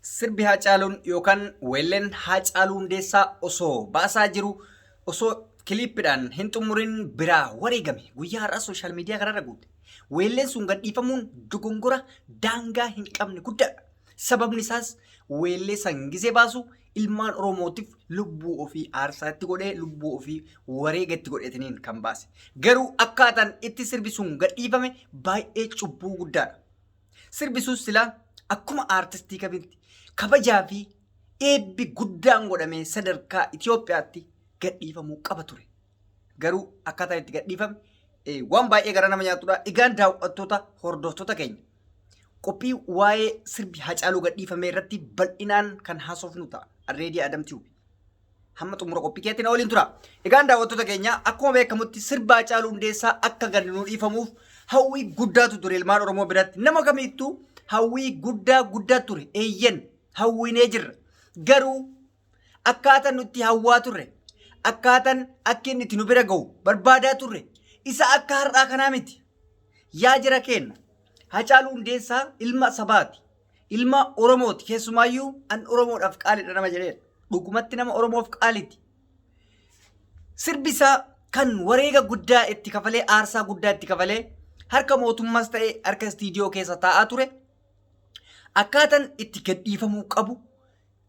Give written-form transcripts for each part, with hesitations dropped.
Sirbi Haacaaluun yookaan weelleen Haacaaluu Hundeessaa osoo baasaa jiru osoo kiliippidhaan hin xumurin biraa wareegame guyyaa har'aa sooshaal miidiyaa kanarra guute. Weelleen sun gadhiifamuun dogongora daangaa hin qabne guddaadha. Sababni isaas weellee san gizee baasu ilmaan Oromootiif lubbuu ofii aarsaa itti godhee lubbuu ofii wareega itti godheetiniin kan baase. Garuu akkaataan itti sirbi sun gadhiifame baay'ee cubbuu guddaadha. Sirbi sun silaa akkuma aartistii kamitti kabajaa fi eebbi guddaan godhamee sadarkaa Itoophiyaatti gadhiifamuu qaba ture. Garuu akkaataan itti gadhiifame waan baay'ee gara nama nyaatudha. Egaan daawwattoota hordoftoota keenya qophii waa'ee sirbi Hacaaluu gadhiifame irratti bal'inaan kan haasofnu ta'a. Arreedii Adam Tube. Hamma xumura qophii keetti na waliin tura. Egaan daawwattoota keenya akkuma beekamutti sirba Hacaaluu Hundeessaa akka gadi nu dhiifamuuf hawwii guddaatu ture ilmaan Oromoo biratti. Nama kamiittuu hawwii guddaa guddaa ture. Eeyyen hawwiinee jirra. Garuu akkaataan nutti hawwaa turre akkaataan akka inni itti nu bira ga'u barbaadaa turre isa akka har'aa kanaa miti. Yaa jira keenna Hacaaluu Hundeessaa ilma sabaati. Ilma Oromooti. Keessumaayyuu an Oromoodhaaf qaaliidha nama jedheera. Dhugumatti nama Oromoof qaaliiti. Sirbi isaa kan wareega guddaa itti kafalee aarsaa guddaa itti kafalee harka mootummaas ta'e harka istiidiyoo keessa taa'aa ture. Akkaataan itti gadhiifamuu qabu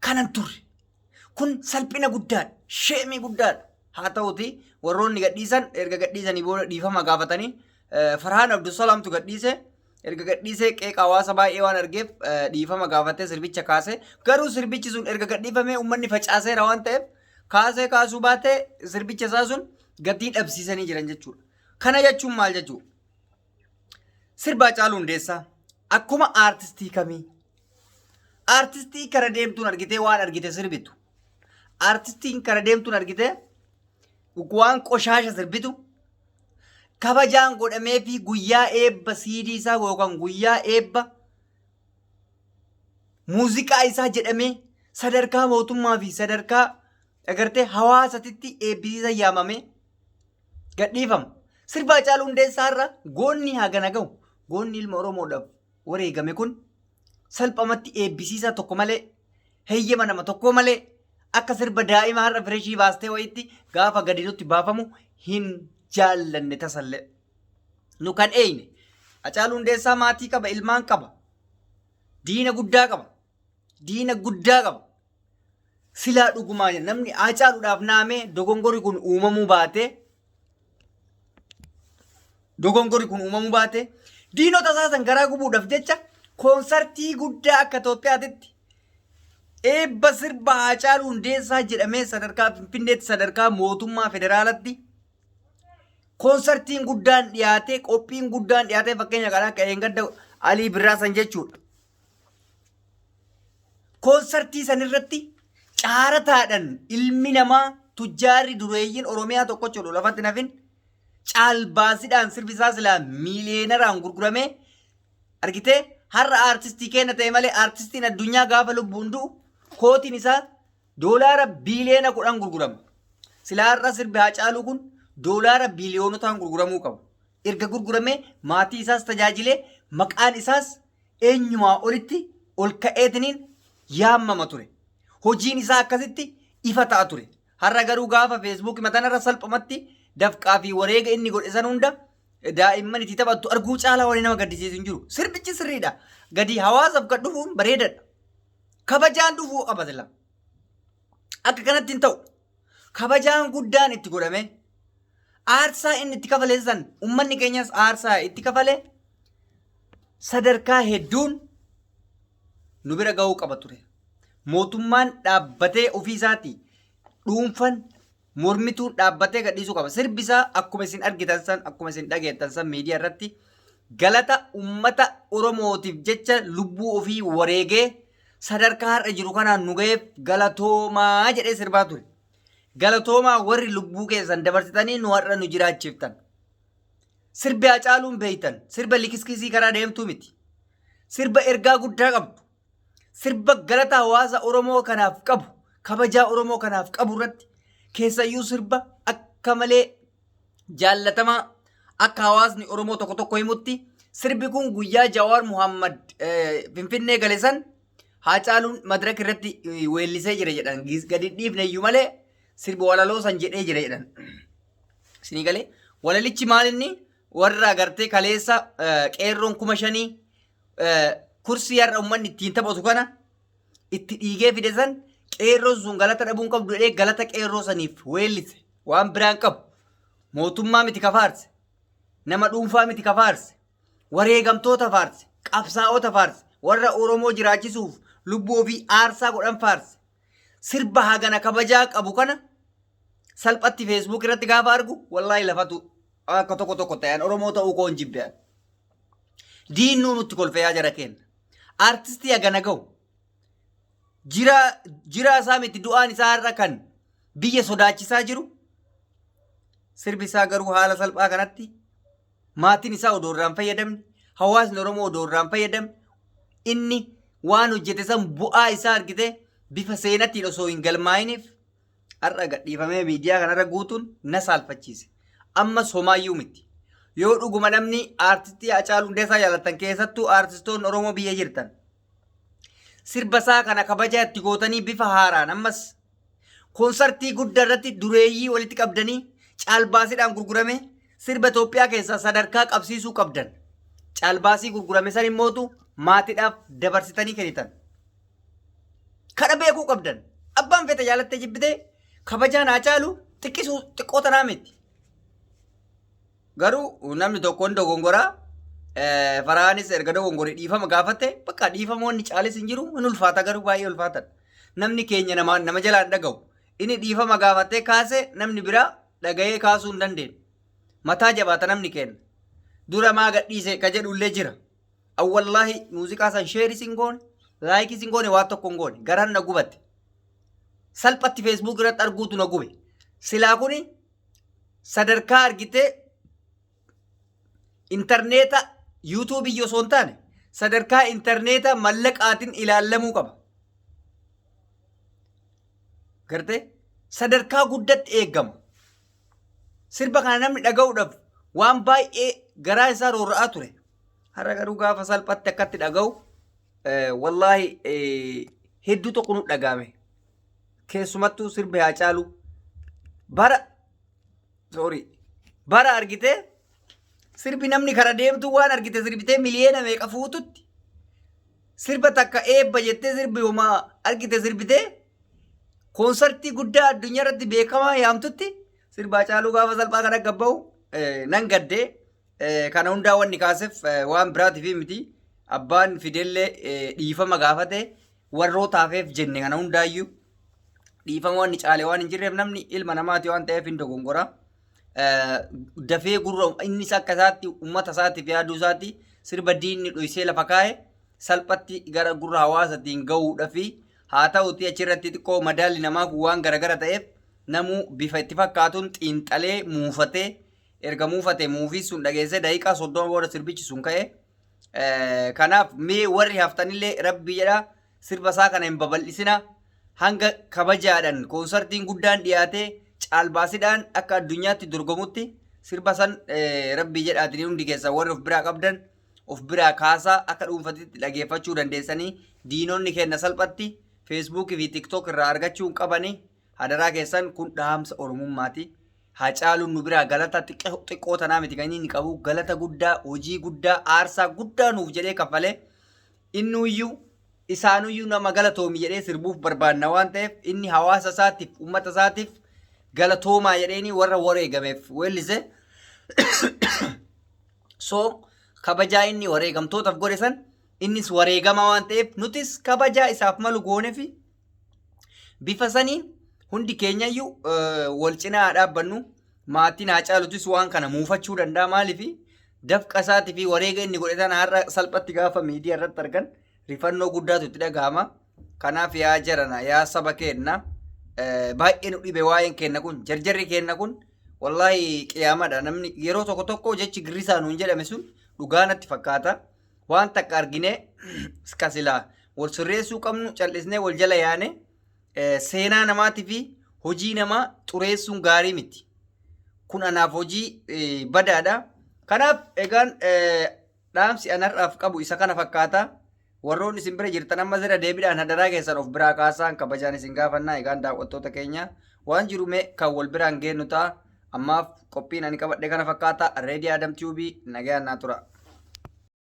kanan turre. Kun salphina guddaadha. Sheemii guddaadha. Haa ta'uti warroonni gadhiisan erga gadhiisanii booda dhiifama gaafatanii Farhaan Abdusalaamtu gadhiise erga gadhiisee qeeqa hawaasa baay'ee waan argeef dhiifama gaafatee sirbicha kaase. Garuu sirbichi sun erga gadhiifamee uummanni facaaseera waan ta'eef kaasee kaasuu baatee sirbicha isaa sun gatii dhabsiisanii jiran jechuudha. Kana jechuun maal jechuudha? Sirba Hacaaluu Hundeessaa akkuma aartistii kamii aartistii kara deemtuun argitee waan argite sirbitu aartistiin kara deemtuun argitee waan qoshaasha sirbitu kabajaan godhamee fi guyyaa eebba siidii isaa yookaan guyyaa eebba muuziqaa isaa jedhamee sadarkaa mootummaa fi sadarkaa agartee hawaasatitti eebbisiisa yaamamee gadhiifama. Sirba Hacaaluu Hundeessaa irra goonni hagana gahu goonni ilma Oromoodhaaf wareegame kun salphamatti eebbisiisaa tokko malee heeyyama nama tokkoo malee akka sirba daa'ima har'a fireshii baastee wayitti gaafa gadi nutti baafamu hin jaallanne tasallee. Nu kan eeyne Hacaaluu Hundeessaa maatii qaba ilmaan qaba diina guddaa qaba diina guddaa qaba. Silaa dhugumaa namni Hacaaluudhaaf naamee dogongorri kun uumamuu baatee dogongorri kun uumamuu baate diinota isaa san garaa gubuudhaaf jecha koonsartii guddaa akka Itoophiyaatitti eebba sirba Haacaaluu Hundeessaa jedhamee sadarkaa Finfinneetti sadarkaa mootummaa federaalatti koonsartiin guddaan dhiyaatee qophiin guddaan dhiyaatee fakkeenya kan akka eengadda Alii Birraa san jechuudha. Koonsartii san irratti caarataadhaan ilmi namaa tujjaarri dureeyyiin Oromiyaa tokkocha odoo lafatti hin hafin caalbaasidhaan sirbi isaa silaa miiliyeenaraan gurguramee argitee har'a aartistii keenya ta'e malee aartistiin addunyaa gaafa lubbuun du'u kootiin isaa doolaara biiliyoona 10 gurgurama. Silaa har'a sirbi Haacaaluu kun doolaara biiliyoonotaan gurguramuu qaba. Erga gurguramee maatii isaas tajaajilee maqaan isaas eenyumaa olitti ol ka'eetiniin yaammama ture. Hojiin isaa akkasitti ifa ta'a ture. Har'a garuu gaafa Facebook matanarra salphumatti dafqaa fi wareega inni godhe san hunda daa'imman itti taphattu arguu caalaa wani nama gaddisiisu hin jiru. Sirbichi sirriidha. Gadi hawaasaaf gad dhufuun bareedadha. Kabajaan dhufuu qaba sila. Akka kanatti hin ta'u. Kabajaan guddaan itti godhame aarsaa inni itti kafale san ummanni keenyas aarsaa itti kafale sadarkaa hedduun nu bira gahuu qaba ture. Mootummaan dhaabbatee ofii isaatii dhuunfan mormituun dhaabbatee gadhiisuu qaba. Sirbi isaa akkuma isin argitan san akkuma isin dhageettan san miidiyaa irratti galata ummata Oromootiif jecha lubbuu ofii wareegee sadarkaa har'a jiru kanaan nu ga'eef galatoomaa jedhee sirbaa ture. Galatoomaa warri lubbuu keessan dabarsitanii nu har'a nu jiraachiftan. Sirbi Hacaaluun beeytan sirba likiskisii karaa deemtuu miti. Sirba ergaa guddaa qabdu. Sirba galata hawaasa Oromoo kanaaf qabu, kabajaa Oromoo kanaaf qabu irratti keessayyuu sirba akka malee jaallatamaa akka hawaasni Oromoo tokko tokko himutti sirbi kun guyyaa Jawaar Muhammad Finfinnee gale san Haacaaluun madraka irratti weellisee jira jedhan gadi hin dhiifne iyyuu malee sirba walaloo san jedhee jira jedhan. Isinii galee walalichi maal inni warra agartee kaleessa qeerroon 5000 kursii har'a uummanni ittiin taphatu kana itti dhiigee fide san qeerroon sun galata dhabuun qabdu jedhee galata qeerroo saniif weellise waan biraan qabu mootummaa miti ka faarse nama dhuunfaa miti ka faarse wareegamtoota faarse qabsaa'ota faarse warra Oromoo jiraachisuuf lubbuu ofii aarsaa godhan faarse sirba hagana kabajaa qabu kana salphatti Facebook irratti gaafa argu wallaahi lafatu akka tokko tokko ta'an Oromoo ta'uu koo hin jibbe. Diinnuu nutti kolfe yaa jara keenya. Artistii hagana gahu jiraa jiraa isaa miti du'aan isaa har'a kan biyya sodaachisaa jiru sirbi isaa garuu haala salphaa kanatti maatiin isaa odoo irraa hin fayyadamne hawaasni Oromoo odoo irraa hin fayyadamne inni waan hojjete san bu'aa isaa argite bifa seenatiin osoo hin galmaa'iniif har'a gadhiifamee miidiyaa kanarra guutuun na saalfachiise. Ammas homaayyuu miti. Yoo dhuguma namni aartistii Hacaaluu Hundeessaa jaallattan keessattuu aartistoonni Oromoo biyya jirtan sirba isaa kana kabajaa itti gootanii bifa haaraan ammas konsartii guddaa irratti dureeyyii walitti qabdanii caalbaasiidhaan gurgurame sirba Itoophiyaa keessaa sadarkaa qabsiisuu qabdan. Caalbaasii gurgurame san immootu maatiidhaaf dabarsitanii kennitan. Kana beekuu qabdan. Abbaan fete jaalattee jibbitee kabajaan haa caalu xiqqisuu xiqqoo tanaa miti. Garuu namni tokko hin dogongoraa. Faraanis erga dogongore dhiifama gaafate bakka dhiifamoonni caalis hin jiru hin ulfaata garuu baay'ee ulfaatadha. Namni keenya nama nama jalaan dhaga'u. Inni dhiifama gaafatee kaase namni biraa dhaga'ee kaasuu hin dandeenye. Mataa jabaata namni keenya. Dura maa gadhiise ka jedhu illee jira. An wallaahi muuziqaa san sheeris hin goone, laayikis hin goone, waan tokko hin goone. Garaan na gubatte. Salphatti Facebook irratti arguutu na gube. Silaa kuni sadarkaa argitee intarneeta yuutuubii osoo hin taane sadarkaa intarneeta mallaqaatiin ilaallamuu qaba. Gartee sadarkaa guddatti eegama. Sirba kana namni dhaga'uudhaaf waan baay'ee garaa isaa roorra'aa ture. Har'a garuu gaafa salphatti akkatti dhaga'u wallaahi hedduu tokko nu dhaga'ame. Keessumattuu sirbi Haacaaluu bara sorry bara argitee sirbi namni kara deemtu waan argite sirbitee miliyoona meeqa fuututti sirba takka eebba jettee sirbi homaa argite sirbitee koonsartii guddaa addunyaa irratti beekamaa yaamtutti sirba Haacaaluu gaafa salphaa kana gabba'u nan gaddee. Kana hundaa wanni kaaseef waan biraatiif miti. Abbaan fidellee dhiifama gaafate warroota hafeef jenne kana hundaayyuu dhiifama wanni caale waan hin jirreef namni ilma namaati waan ta'eef hin dogongora. Dafee gurra innis akka isaatti uummata isaatiif yaaduu isaatti sirba diinni dhoysee lafa kaa'e salphatti gara gurra hawaasatiin gahuudhafi haa ta'uti achirratti xiqqoo madaalli namaa kun waan garagara ta'eef namuu bifa itti fakkaatuun xiinxalee muufatee Erga muufate muufii sun dhageessee daqiiqaa 30 booda sirbichi sun ka'e. Kanaaf mee warri haftanillee rabbi jedha sirba isaa kana hin babal'isina. Hanga kabajaadhaan koonsartiin guddaan dhiyaatee caalbaasidhaan akka addunyaatti dorgomutti sirba san rabbi jedhaatiin hundi keessan warri of biraa qabdan of biraa kaasaa akka dhuunfatitti dhageeffachuu dandeessanii diinonni keenya salphatti feesbuukii fi tiktook irraa argachuu hin qabani. Hadaraa keessan kun dhaamsa Oromummaati. Hacaaluun nu biraa galata xiqqoo tanaa miti kan inni qabu galata guddaa hojii guddaa aarsaa guddaa nuuf jedhee kaffalee innuyyuu isaanuyyuu nama galatoomi jedhee sirbuuf barbaanna waan ta'eef inni hawaasa isaatiif uummata isaatiif galatoomaa jedheeni warra wareegameef weellise. So kabajaa inni wareegamtootaaf godhe san innis wareegamaa waan ta'eef nutis kabajaa isaaf malu goonefi Bifa saniin hundi keenyayyuu wal cinaa haa dhaabbannu. Maatiin Haacaalutis waan kana muufachuu danda'a. Maaliif dafqa isaatii fi wareega inni godhe sana har'a salphatti gaafa miidiyaa irratti argan rifannoo guddaatu itti dhagahama. Kanaaf yaa jarana yaa saba keenna baay'ee nu dhibe waa'een keenna kun jarjarri keenna kun wallaahi qiyaamadha. Namni yeroo tokko tokko jechi girrisaa nuun jedhame sun dhugaa natti fakkaata. Waan takka arginee ka silaa wal sirreessuu qabnu cal'isnee wal jala yaane seenaa namaatii fi hojii namaa xureessuun gaarii miti. Kun anaaf hojii badaadha. Kanaaf egaan dhaamsi an har'aaf qabu isa kana fakkaata. Warroonni isin bira jirtan ammas irra deebiidhaan hadaraa keessan of biraa kaasaan kabajaan isin gaafannaa. Egaan daawwattoota keenya, waan jiru mee kan wal biraan geennu ta'a. Ammaaf qophiin ani qabadhe kana fakkaata. Reedii Adam Tube, nagayaan naa tura.